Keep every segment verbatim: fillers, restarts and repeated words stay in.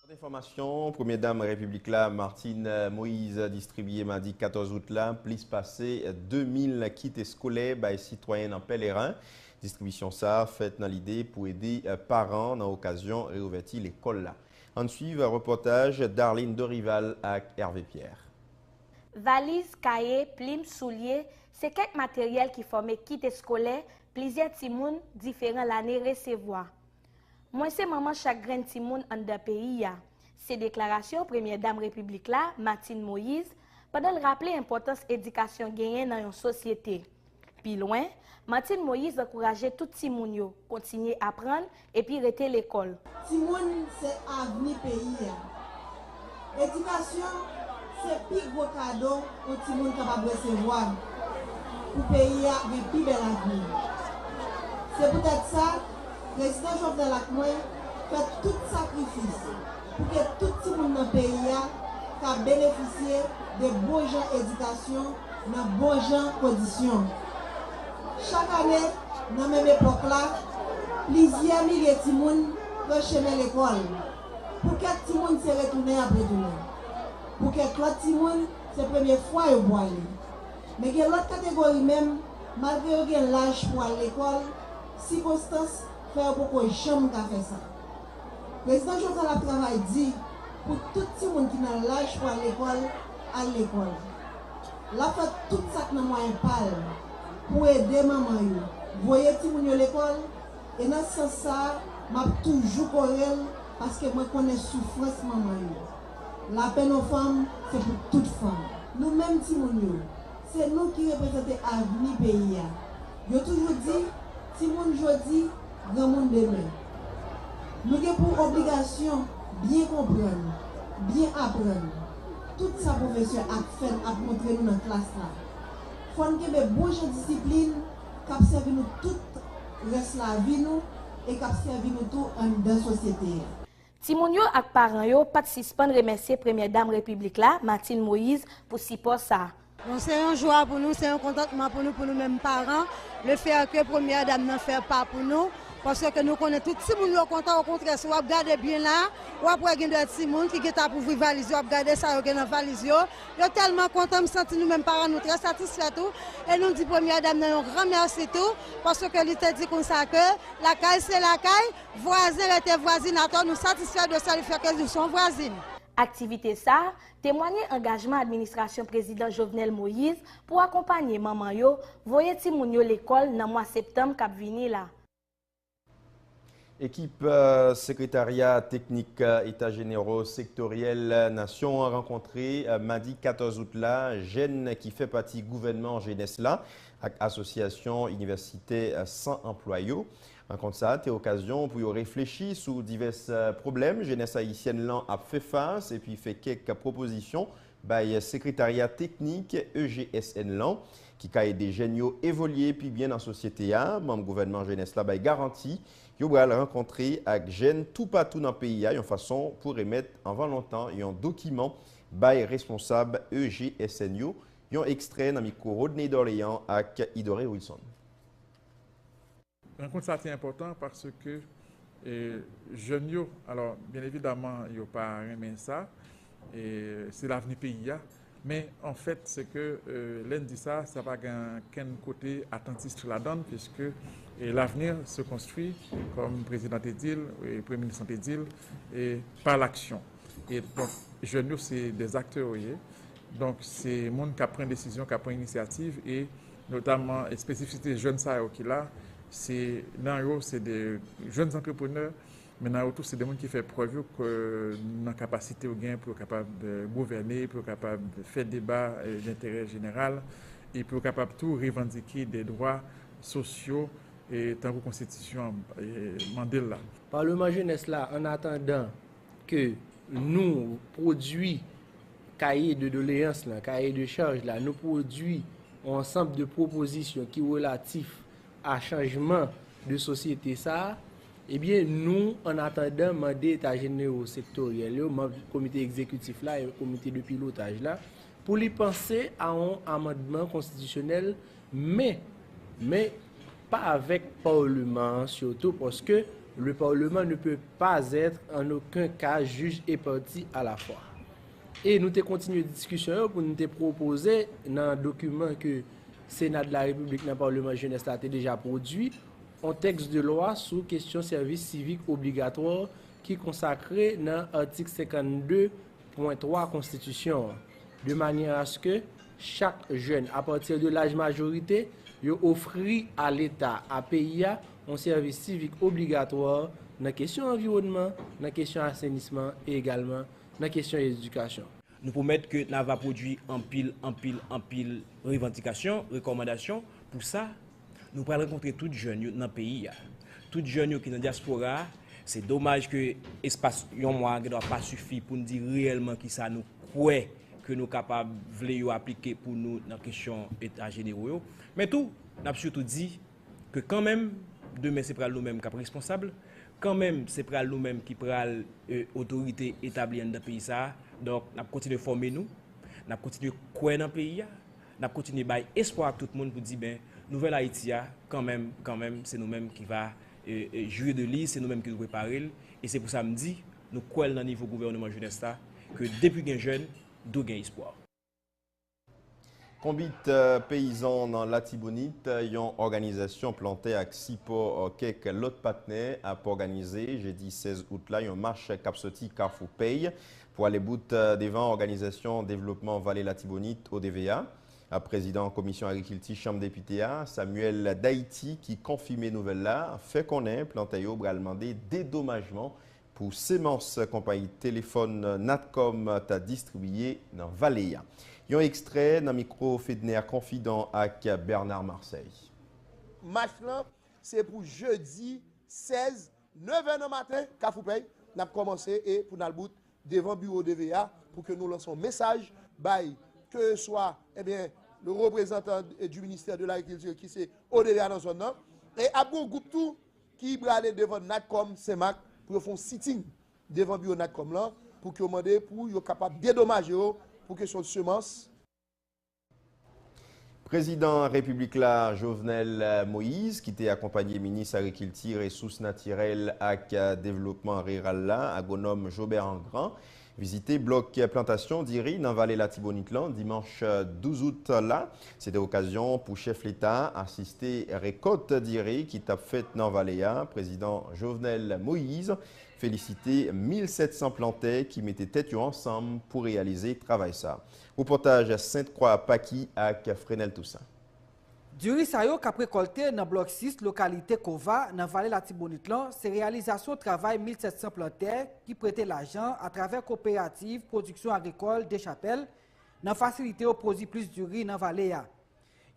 Enfòmasyon, Premyè Dam Repiblik la, Martine Moïse, distribye madi katòz out la plis pase de mil kit eskolè bay sitwayen nan Pèleren. Distribisyon sa a fèt nan lide pou ede, eh, paran nan okazyon reouvèti lekòl la. Ann swiv repòtaj Darline Dorival ak Hervé Pierre. Valiz, kaye, plim, soulye, se kèk materyèl ki fòme kit eskolè plizyè timoun diferan lane resevwa. Mwen se manman chak grenn timoun anndan peyi a. Se deklarasyon Premyè Dam Repiblik la, Martine Moïse, pandan l raple enpòtans edikasyon genyen nan yon sosyete. Pi lwen, Martine Moïse ankouraje tout timoun yo kontinye aprann epi rete lekòl. Timoun se avni peyi a. Edikasyon se pi gwo kado yon timoun kapab resevwa pou peyi a gen pi bèl avni. Se poutèt sa, Prezidan Jovenel ak mwen fè tout sakrifis pou ke tout timoun nan peyi a ka benefisye de bon jan edikasyon nan bon jan kondisyon. Chak ane, nan menm epòk la, plizyè milye timoun pran chemen lekòl. Pou kèk timoun, se retounen y ap retounen. Pou kèk lòt timoun, se premye fwa yo pwale. Men gen lòt kategori menm, malgre yo gen laj pou al lekòl, sikonstans fè yo poko janm ka fè sa. Prezidan Jovenel ap travay di pou tout timoun ki nan laj pou al lekòl, al lekòl. L ap fè tout sa k nan mwayen pa l pou ede manman yo voye timoun yo lekòl, e nan sans sa a, m ap toujou kore l paske mwen konnen soufrans manman yo. Lapenn yon fanm, se pou tout fanm. Nou menm timoun yo, se nou ki reprezante avni peyi a. Yo toujou di, timoun jodi, granmoun demen. Nou gen pou obligasyon byen konprann, byen aprann tout sa pwofesè ak fè n ap montre nou nan klas la. Fò n kenbe bon jan disiplin k ap sèvi nou tout rès lavi nou e k ap sèvi nou tou anndan sosyete a. Timoun yo ak paran yo pa t sispann remèsye Premyè Dam Repiblik la, Martine Moïse, pou sipò sa a. Bon, se yon jwa pou nou, se yon kontantman pou nou, pou nou menm paran, le fè ke Premyè Dam nan fè pa pou nou, paske nou konnen tout timoun yo kontan, okontrè, si w ap gade byen la, w ap wè gen de timoun ki gentan ap ouvri valiz yo, ap gade sa yo gen nan valiz yo. Yo tèlman kontan, m santi nou menm paran nou trè satisfè tou, e nou di Premyè Dam nan yon gran mèsi tou, paske li te di konsa ke lakay se lakay, vwazen rete vwazin atò, nou satisfè de sa, li fè ke nou se yon vwazin. Aktivite sa a temwanye angajman administrasyon Prezidan Jovenel Moïse pou akonpanye manman yo voye timoun yo lekòl nan mwa septanm k ap vini la. Ekip, eh, Sekretarya Teknik, eh, Eta Jenero Sektoryèl, eh, Nasyon an rankontre, eh, madi katòz out la, jèn ki fè pati gouvènman jenès la ak asosyasyon inivèsitè, eh, san anplwa yo. Rankont sa a te okazyon pou yo reflechi sou divès, eh, pwoblèm jenès ayisyèn lan ap fè fas epi fè kèk pwopozisyon bay Sekretarya Teknik E G S N lan, ki ka ede jèn yo evolye pi byen nan sosyete a. Manm gouvènman jenès la bay garanti yo pral rankontre ak jèn toupatou nan peyi a yon fason pou remèt anvan lontan yon dokiman bay responsab E G S N yo. Yon ekstrè nan mikwo Rodney Dorléan ak Idore Wilson. Rankont sa te enpòtan paske, e, jèn yo, alò, byen evidaman, yo pa renmen sa, e, se lavni peyi a, men, anfèt, se ke, e, lè n di sa, sa pa gen kenn kote atantis ladan l, piske, e, l'avenir se construit, kòm prezidan te di l, e, premye minis lan te di l, e, par l'action. E, donk, jèn yo, se des acteurs yo ye. Donk, se moun k ap pran desizyon, k ap pran inisyativ, e notaman, espesifisite jèn sa yo ki la, se, nan yo, se de jèn antreprenè, men nan yo tou, se de moun ki fè prèv yo ke nan kapasite yo gen pou yo kapab, eh, gouvène, pou yo kapab fè deba, eh, d'enterè jeneral, e pou yo kapab tou revandike de dwa sosyo, e tankou konstitisyon an, eh, mande l la. Palman jenès la, an atandan ke nou pwodui kaye de doleyans lan, kaye de chaj la, nou pwodui yon ansanm de pwopozisyon ki relatif a chanjman de sosyete sa a, ebyen, nou, an atandan, mande eta jenero sektoryèl yo, manm komite egzekitif la e komite de pilotaj la, pou li panse a yon amandman konstitisyonèl, men, men pa avèk palman an sitou, paske Le Parlement ne peut pas être en aucun cas juge et partie à la fois. E nou te kontinye diskisyon yo pou nou te pwopoze nan dokiman ke Sena de la Repiblik nan Paleman Jenès la te deja pwodui, yon tèks de lwa sou kesyon sèvis sivik obligatwa ki konsakre nan atik senkann de pwen twa Konstitisyon an, de manyè aske chak jèn, apati de laj majorite, yo ofri a Leta, a peyi a, yon sèvis sivik obligatwa nan kesyon anviwònman, nan kesyon asenisman e egalman nan kesyon edikasyon. Nou pwomèt ke n a va pwodui anpil, anpil, anpil revandikasyon, rekòmandasyon. Pou sa, nou pral rankontre tout jèn yo nan peyi a. Tout jèn yo ki nan dyaspora a. Se domaj ke espas yon mwa a gendwa pa sifi pou n di reyèlman kisa nou kwè ke nou kapab vle yo aplike pou nou nan kesyon eta jenero yo. Men tou, n ap sitou di ke kanmenm, demen se pral nou menm k ap responsab, kanmenm se pral nou menm ki pral, e, otorite etabli anndan peyi sa a. Donk, n ap kontinye fòme nou, n ap kontinye kwè nan peyi a, n ap kontinye bay espwa ak tout moun pou di, ben, nouvèl Ayiti a, kanmenm, kanmenm, se nou menm ki va, e, e, jwi de li, se nou menm ki dwe prepare l. E se pou sa m di, nou kwè l nan nivo gouvèneman jenès la, ke depi gen jèn, dwe gen espwa. Konbit, e, peyizan nan Latibonit, yon òganizasyon plantè ak sipò, e, kèk lòt patnè ap òganize jedi sèz out la yon mach k ap soti Kafou Pèy pou ale bout, e, devan Òganizasyon Devlopman Vale Latibonit, O D V A. E, prezidan Komisyon Agrikilti Chanm Depite a, Samuel Daity, ki konfime nouvèl la, fè konnen plantè yo pral mande dedomajman pou semans konpayi telefòn Natcom ta distribiye nan vale a. Yon ekstrè nan mikwo Fedner Confident ak Bernard Marseille. Mach lan, se pou jedi sèz, nevè nan maten, Kafou Pèy, n ap kòmanse e pou n al bout devan biwo D V A pou ke nou lanse yon mesaj bay keseswa, ebyen, le reprezantan du ministère de l'Agriculture ki se O D V A nan zòn nan. E ap gen yon gwoup tou ki prale devan Natcom Senmak pou yo fè yon sitting devan biwo Natcom lan pou ke yo mande pou yo kapab dedomaje yo pou kesyon semans. Prezidan Repiblik la, Jovenel Moïse, ki te akonpanye minis Agrikilti, Resous Natirèl ak Devlopman Riral la, agwonòm Jobert Engrand, vizite blòk plantasyon diri nan vale Latibonit lan dimanch douz out la. Se te okazyon pou chèf leta a asiste rekòt diri ki t ap fèt nan vale a. Prezidan Jovenel Moïse felisite mil sèt san plantè ki mete tèt yo ansanm pou reyalize travay sa. Repòtaj Sent Kwa Paki ak Frenel Toussaint. Diri sa yo k ap rekòlte nan blòk sis lokalite Kova nan vale Latibonit lan se reyalizasyon travay mil sèt san plantè ki prete lajan atravè koperativ pwodiksyon agrikòl Dechapèl nan fasilite yo pwodui plis diri nan vale a.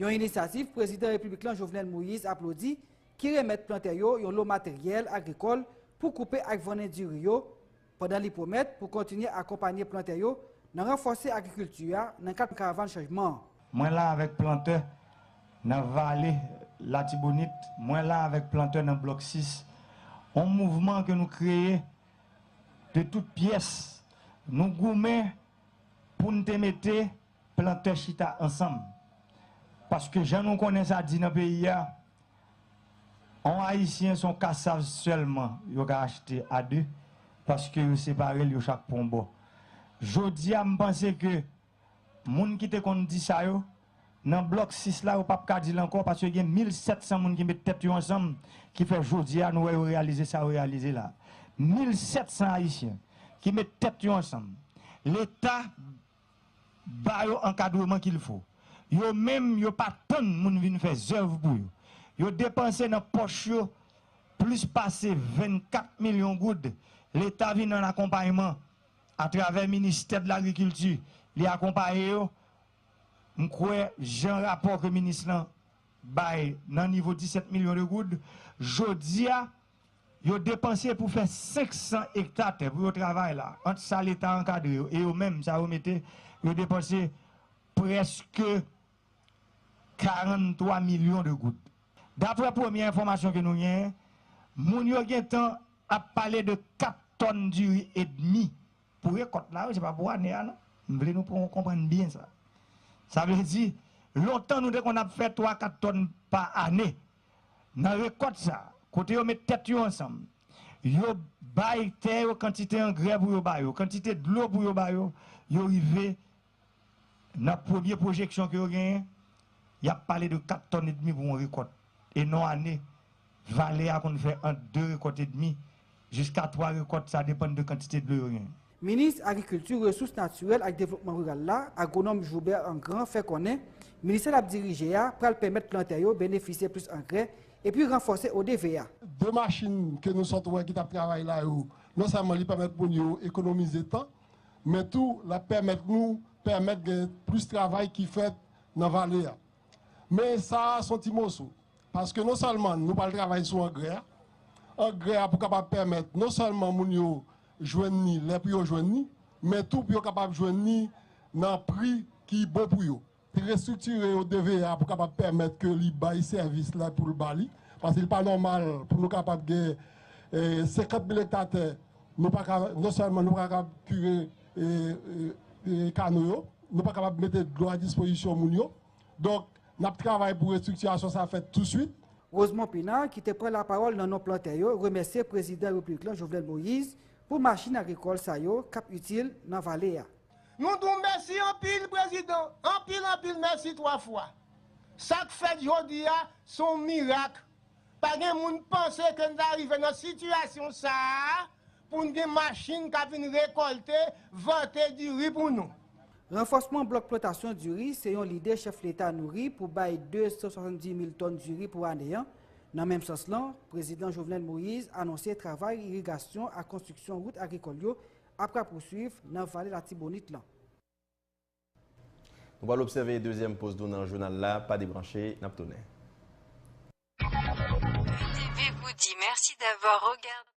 Yon inisyativ prezidan repiblik lan Jovenel Moïse aplodi ki remèt plantè yo yon lo materyèl agrikòl pou koupe ak vannen diri yo, pandan li pwomèt pou kontinye akonpanye plantè yo nan ranfòse agrikilti a nan kad karavàn chanjman an. Mwen la avèk plantè nan vale Latibonit, mwen la avèk plantè nan blòk sis, yon mouvman ke nou kreye de tout pyès. Nou goumen pou n te mete plantè chita ansanm. Paske jan nou konnen sa di nan peyi a, yon Ayisyen se yon kasav sèlman yo ka achte a de, paske yo separe l, yo chak pran yon bò. Jodi a, m panse ke moun ki te konn di sa yo, nan blòk sis la, yo p ap ka di l ankò, paske gen mil sèt san moun ki met tèt yo ansanm, ki fè jodi a, nou wè yo reyalize sa yo reyalize la. Mil sèt san Ayisyen ki met tèt yo ansanm. Leta ba yo ankadreman kilfo. Yo menm, yo pa tann moun vin fè zèv pou yo. Yo depanse nan pòch yo plis pase vennkat milyon goud. Leta vin an akonpayman atravè ministè de lagrikilti, li akonpaye yo. M kwè jan rapò ke minis lan bay nan nivo disèt milyon de goud, jodi a, yo depanse pou fè senk san ekta tè pou yo travay la. Ant sa Leta ankadre yo e yo menm, sa yo mete, yo depanse prèske karannntwa milyon de goud. Daprè premye enfòmasyon ke nou genyen, moun yo gentan ap pale de kat tòn diri edmi pou rekòt la, wi, se pa pou ane a, non. M vle nou pran, konprann byen sa. Sa vle di, lontan nou te konn ap fè twa, kat tòn pa ane. Nan rekòt sa, kote yo met tèt yo ansanm, Yo bay tè yo kantite angrè pou yo ba yo, kantite dlo pou yo ba yo, yo rive nan premye pwojeksyon ke yo genyen, y ap pale de kat tòn edmi pou yon rekòt. E nan ane, vale a konn fè ant de rekòt edmi jiska twa rekòt, sa depann de kantite dlo yo genyen. Minis Agrikilti, Resous Natirèl ak Devlopman Riral la, Agwonòm Joubert Engrand, fè konnen ministè l ap dirije a pral pèmèt plantè yo benefisye plis angrè epi ranfòse O D V A. De machin ke nou sot wè ki t ap travay la yo, non sèlman li pèmèt moun yo ekonomize tan, men tou l ap pèmèt nou pèmèt gen plis travay ki fèt nan vale a. Men sa a se yon ti moso. Paske non sèlman nou pral travay sou angrè a, angrè a pou kapab pèmèt non sèlman moun yo jwenn ni lè pou yo jwenn ni, men tou pou yo kapab jwenn ni nan pri ki bon pou yo. Restriktire yo O D V A pou kapab pèmèt ke li bay sèvis la pou l ba li. Paske li pa nòmal pou nou kapab gen eh, senkant mil ekta tè, nou pa ka, non sèlman nou pa kapab kire eh, eh, eh, kano yo, nou pa kapab mete dlo a dispozisyon moun yo. Donk, n ap travay pou restriktirasyon sa fèt touswit. Rosemond Pina, ki te pran lapawòl nan non plantè yo, remèsye Prezidan Repiblik lan, Jovenel Moïse, pou machin agrikòl sa yo k ap itil nan vale a. Nou di w mèsi anpil, Prezidan. Anpil, anpil mèsi twa fwa. Sa k fèt jodi a, se yon mirak. Pa gen moun panse ke n ta rive nan sitiyasyon sa a pou n gen machin k ap vin rekòlte, vante diri pou nou. Ranfòsman blòk plantasyon diri se yon lide chèf Leta nouri pou bay de san swasanndis mil tòn diri pou ane an. Nan menm sans lan, Prezidan Jovenel Moïse anonse travay irigasyon ak konstriksyon wout agrikòl yo ap rapousuiv nan vale Latibonit lan. Nou pral obsève dezyèm poz nou nan jounal la, pa debranche, n ap tounen. T V vous dit merci d'avoir regardé.